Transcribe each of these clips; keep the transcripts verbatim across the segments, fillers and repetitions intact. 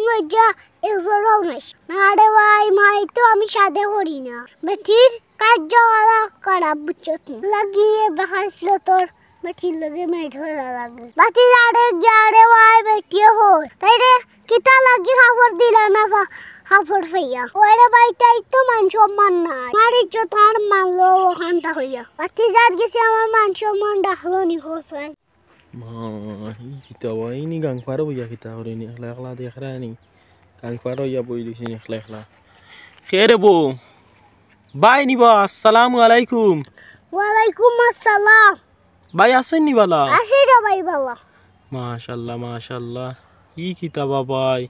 লজ্জা এক জরাও নাই। না রে ভাই, মাই তো আমি সাদে করি না। বেটির কার্যকলাপ খারাপ, বুঝছত নি? লাগিয়ে বাহাসলো তোর বেটির লগে মাইর ধরা লাগে। বাতি আরে গিয়া রে ভাই, বেটিয়ে হর। তাই রে, কিতা লাগি কাপড় দিলা না ফা-, কাপড় ফাইয়া? ওরে ভাই, তাই তো মান সম্মান নাই। আমার ইজ্জত আর মানলো অখানতা হইয়া। বাতি যার গেছে আমার মান সম্মান ডাকলো নি হোসাই। মা, ই কিতা বা, ইনি গাং পারো বইয়া কিতা করে নি, একলা একলা দেখরায় নি। গাং পারো ইয়া বই দিছি নি একলা একলা। খে রে বউ, ভাই নি বা, আসসালামু আলাইকুম। ওয়ালাইকুম আসসালাম। ভাই আছইন নি বালা? আছি রে ভাই বালা। মাশাআল্লাহ, মাশাআল্লাহ। ই কিতা বা ভাই,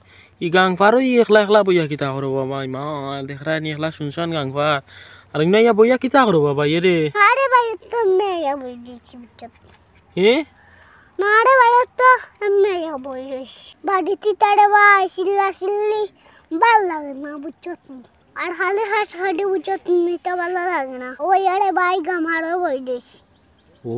ই গাং পারো ই একলা একলা বইয়া কিতা করো বা ভাই? মা, দেখরায় নি একলা শুনশান গাং পার। আর ইনো ইয়া বইয়া কিতা করো বা ভাই, এ রে? আরে ভাই, তো মেয়া বই দিছি ভিতর। হে? না রে ভাই, তো মেয়া বই দিছি। বাড়িত তারে ভাই, চিল্লা চিল্লি, ভালা লাগে না, বুঝছত নি? আর খালি হাসাহাসি, বুঝছত নি, তো ভালা লাগে না। ওই আরে ভাই, গামারও বই দিছি। ও,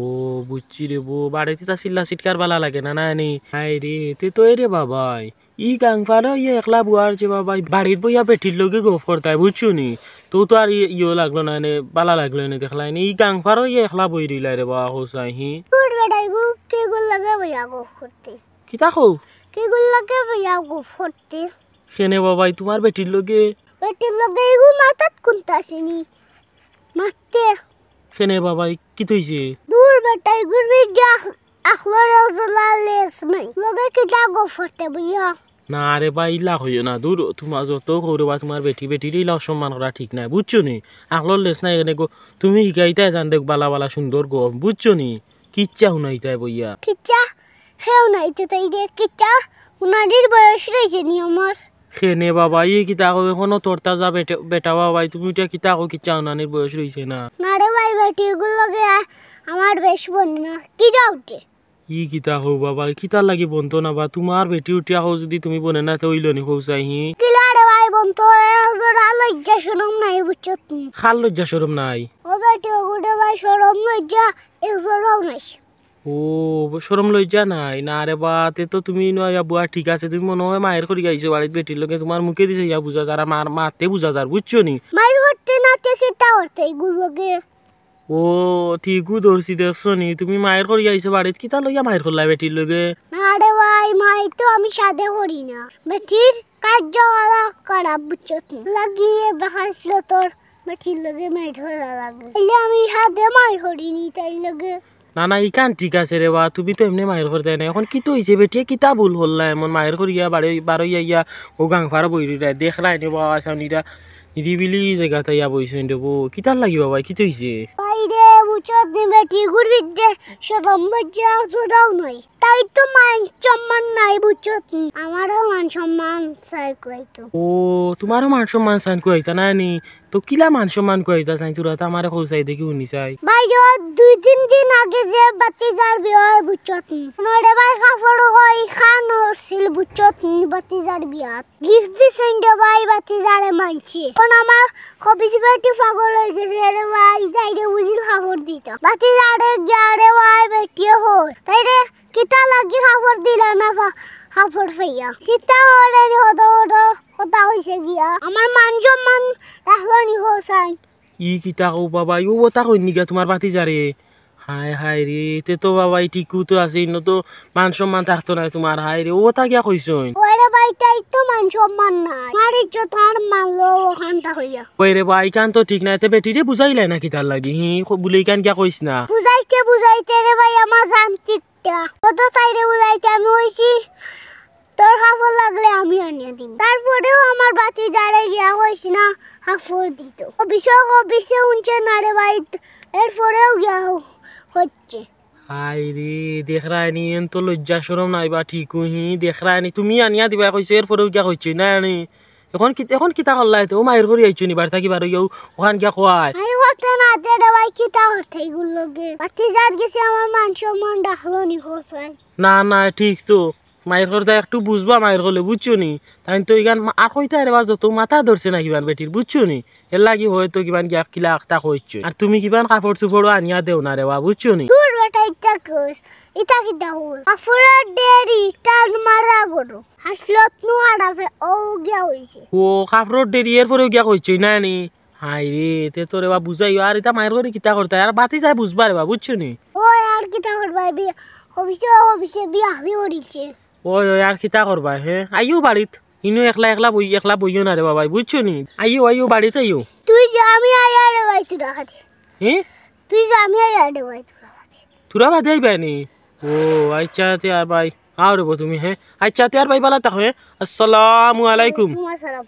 বুঝছি রে বউ, বাড়িত তা চিল্লা চিৎকার ভালা লাগে না, না নি? হায় রে, তে তো এ রে বাবাই, ই গাং পারো ইয়ে একলা বুয়ার যে বাবাই, বাড়িত বইয়া বেটির লগে গফ করতায়, বুঝছো নি? তো তো আর ই-, ইয়ো লাগলো না, এনে ভালা লাগলো না, দেখলায় নি? ই গাং পারো ইয়ে একলা বই রইলায় রে বাবা, হোসাই হি। তোর বেটাইগু কেগুর লগে বইয়া গফ করতে? কিতা কও? কেগুর লগে বইয়া গফ করতে? কেনে বাবাই, তুমার বেটির লগে? বেটির লগে এগু মাতাত কুন্তা আছেনি? মাততে। কেনে বাবাই, কিতা অইছে? দূর বেটা, এগুর বিদ্যা আখলর জলা লেস নাই। লগে কিতা গফ করতে বইয়া? না রে বা, ইলা কইও না, দূর, তুমার যত কও রে বা, তুমার বেটি, বেটিরে ইলা অসম্মান করা ঠিক নায়, বুঝছো নি? আখলর লেস নাই, এনে গো, তুমি হিকাইতায় জান দেখ, বালা বালা সুন্দর গফ, বুঝছো নি? কিচ্ছা হুনাইতায় বইয়া। কিচ্ছা? কেউ নাই তো তাই রে, কিচ্ছা হুনানির বয়স রইছে নি আমার? কেনে বাবা, ই কিতা কও, এখনো তরতাজা বেটে-, বেটা বাবাই, তুমি ইটা কিতা কও, কিচ্ছা হুনানির বয়স রইছে না? না রে ভাই, বেটি, এগুর লগে আ-, আমার বেশ বনে না। কিতা উঠে? ই কিতা কও বাবা, কিতার লাগি বনতো না বা? তুমার বেটি উঠিয়া কও যদি তুমি বনে না, তে অইলো নি কও চাই হি? কিলা রে ভাই বনতো, এক জরা লজ্জা শরম নাই, বুঝছত নি? কার লজ্জা শরম নাই? ও বেটি, ওগুরে ভাই শরম লজ্জা এক জরাও নাই। ও, শরম লজ্জা নাই? না রে বা, তে তো তুমি নয়া বুয়া ঠিক আছে, তুমি মনে হয় মায়ের করি আইছো বাড়িত বেটির লগে, তুমার মুখে দিছে ইয়া বুঝা যার, আমার মাতে বুঝা যার, বুঝছো নি? মায়ের করতে না, তে কিতা করতে এগুর লগে? ও, ঠিকউ ধরছি, দেখছো নি? তুমি মায়ের করি আইছো বাড়িত, কিতা লইয়া মায়ের করলা বেটির লগে? না রে ভাই, মাই তো আমি সাদে করি না। বেটির কার্যকলাপ খারাপ, বুঝছত নি? লাগিয়ে বাহাসলো তোর বেটির লগে মাইর ধরা লাগে। তাইলে আমি সাদে মাইর করি নি তাইর লগে। না, না, ইখান ঠিক আছে রে বা, তুমি তো এমনে মাইর করতায় না। এখন কিতা অইছে, বেটিয়ে কিতা ভুল করলা এমন মাইর করিয়া বাড়ি, বারইয়া ইয়া ও গাং পারো বই রইরা, দেখরায় নি বা, আসানিরা নিরিবিলি জাগাত আইয়া বইছইন রে বউ। কিতার লাগি বাবা, কিতা অইছে? ভাই রে, বুঝছত নি, বেটি গুর বিদ্যে শরম লজ্জা জরাও নাই। তাই তো মান সম্মান নাই, বুঝছত নি? আমারও মান সম্মান চাই কইতো। ও, তুমারও মান সম্মান চাই কইতা না নি? তো কিলা মান সম্মান কইতা চাই, তোরা তো আমারে কও চাই দেখি হুনি চাই। ভাই ও, দুই তিন দিন আগে যে বাতিজার বিয়া অয়, বুঝছত নি? নরে ভাই কাপড় কই খান ছিল, বুঝছত নি? বাতিজার বিয়াত গিফট দিছইন রে ভাই, বাতিজারে মানছে। এখন আমার খবিস বেটি পাগল অই গেছে রে ভাই, তাইরে বুঝিল কাপড় দিতা। বাতিজারে গিয়া রে ভাই, বেটিয়ে কর। তাইরে কিতা লাগি কাপড় দিলা না ফা-, কাপড় ফাইয়া। চিন্তা করে হদ হদ কথা কইছে গিয়া। আমার মান সম্মান রাখলো নি হোসাইন। ই কিতা কও বাবা, ও কথা কইন নি গিয়া তুমার বাতিজারে? হায় হায় রে, তে তো বাবা, ই ঠিকউ তো আছে, ইনো তো মান সম্মান থাকতো নায় তুমার। হায় রে, ও তা গিয়া কইছইন? ওরে ভাই, তাই তো মান সম্মান নাই। আমার ইজ্জত আর মানলো অখানতা কইয়া। ওই রে ভাই, ইখান তো ঠিক নায়। তে বেটিরে বুঝাইলায় না কিতার লাগি? হি, খ-, বুলে ইখান গিয়া কইস না। বুঝাইতে বুঝাইতে রে ভাই, আমার জান ঠিক তা। কত তাইরে বুঝাইতে আমি কইছি, তোর কাপড় লাগলে আমি আনিয়া দিমু। তারপরেও আমার বাতিজারে গিয়া কইছি না, কাপড় দিতো। অফিসে, অফিসে হুনছে না রে ভাই, এরপরেও গিয়া কইছে। হায় রে, দেখরায় নি, এন তো লজ্জা শরম নাই বা ঠিকউ হি, দেখরায় নি, তুমি আনিয়া দিবায় কইছো, এরপরেও গিয়া কইছে না নি। এখন কি, এখন কিতা করলায় তে? ও মাইর করি আইছো নি বাড়ি থাকি বারইয়া, অখান গিয়া কওয়ায়। মাইর করতে না দে রে ভাই, কিতা করতে এগুর লগে? বাতিজার গেছে আমার মান সম্মান রাখলো নি হোসাইন। না, না, ঠিক তো। মাইর করতে একটু বুঝবা, মাইর করলে, বুঝছো নি? তাইন তো ইখান মা-, আর কইতায় রে বা, যত মাথা ধরছে না কিবান বেটির, বুঝছো নি? এর লাগি হয়তো কিবান গিয়া কিলা আখতা কইছো। আর তুমি কিবান কাপড় চুপড়ও আনিয়া দেও না রে বা, বুঝছো নি? দূর ইটা ইটা কস, ইটা কিতা কস? কাপড়র ডেরি টান মারা গরু। হাসলত নুয়ারা ফে ও গিয়া কইছে। ও কাপড়র ডেরি এর পরেও গিয়া কইছে না নি? হায় রে, তে তোরে বা বুঝাইও, আর ইতা মাইর করি কিতা করতা? আর বাতি যায় বুঝবা রে বা, বুঝছো নি? ওই আর কিতা করবায়? বিয়া, হবিছে, হবিছে, বিয়া কি করিছে? ওই, ওই, আর কিতা করবায়, হে? আইও বাড়িত। ইনো একলা একলা বই, একলা বইও না রে বাবাই, বুঝছো নি? আইও, আইও, বাড়িত আইও। তুই যা, আমি আইয়া রে ভাই, তোরা খাতে। হে? তুই যা, আমি আইয়া রে ভাই, তোরা খাতে। তোরা বাদে আইবায় নি? ও, আচ্ছা, তে আর ভাই, আও রে বা তুমি, হে? আচ্ছা, তে আর ভাই, বালা থাকো, হে? আসসালামু আলাইকুম। ওয়ালাইকুম আসসালাম।